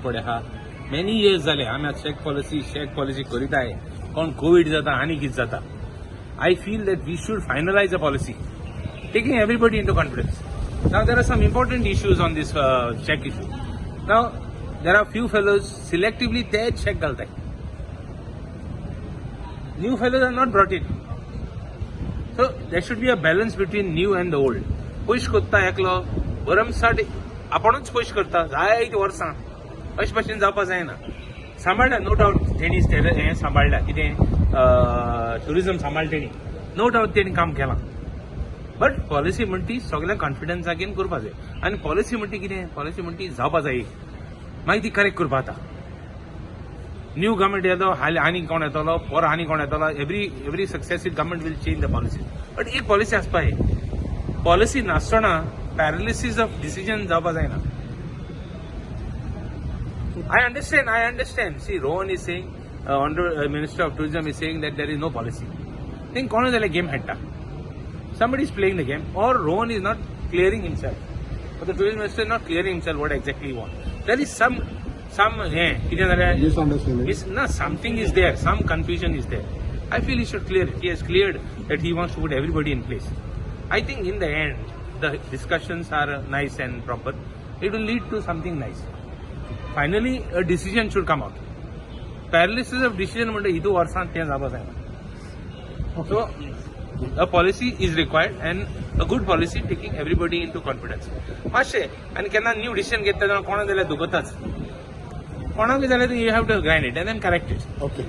पडे आहा. Many years जाले आमी आतां शॅक पॉलिसी, शॅक पॉलिसी करीताय. कोण कोवीड जाता आनी कितें जाता. I feel that we should finalize a policy taking everybody into confidence. Now there are some important issues on this shack issue. Now there are few fellows selectively तेच shack घालताय. New fellows are not brought in. So there should be a balance between new and the old. पयश कोत्ता एकलो भरमसाठ, आपणूच पयश करता जायतीं वर्सां, अशे भाशेन जावपा जायना. सांबाळ्ळ्या, नो डावट, तेणी हें सांबाळ्ळ्या, कितें, ट्युरिजम सांबाळ तेणी, नो डावट तेणी काम केलां. बट पॉलिसी म्हणटी ती सगळ्या कॉन्फिडन्सा घेवन करपा जाय. आनी पॉलिसी म्हणटी कितें? पॉलिसी म्हणटी जावपा जाय, मागीर ती करेक्ट करपा. आतां न्यू गव्हर्मेंट येतलो, हाली आनी कोण येतलो, परत आनी कोण येतलो, every successive government will change the policy, but एक पॉलिसी आसपा जाय. पॉलिसी नासतना पॅरालिसीस ऑफ डिसिजन जावपा जायना. I understand, I understand. See, Rohan is saying, Honorable Minister of Tourism is saying that there is no policy. Think कोण जाल्यार game खेळटा. Somebody is playing the game or Rohan is not clearing himself. But the tourism minister is not clearing himself what exactly he wants. There is some हें कितें जाल्यार Misunderstanding. No, something is there, some confusion is there. I feel he should clear it. He has cleared that he wants to put everybody in place. I think in the end, the discussions are nice and proper. It will lead to something nice. Finally, a decision should come out. Paralysis of decision म्हणजे हितू वर्सांत तें जावपा जायना. So, a policy is required and a good policy taking everybody into confidence. मातशें आनी केन्ना new decision घेतता तेन्ना कोणा जाल्यार दुखताच. कोणाकूय जाल्यार you have to grind it and then correct it. Okay.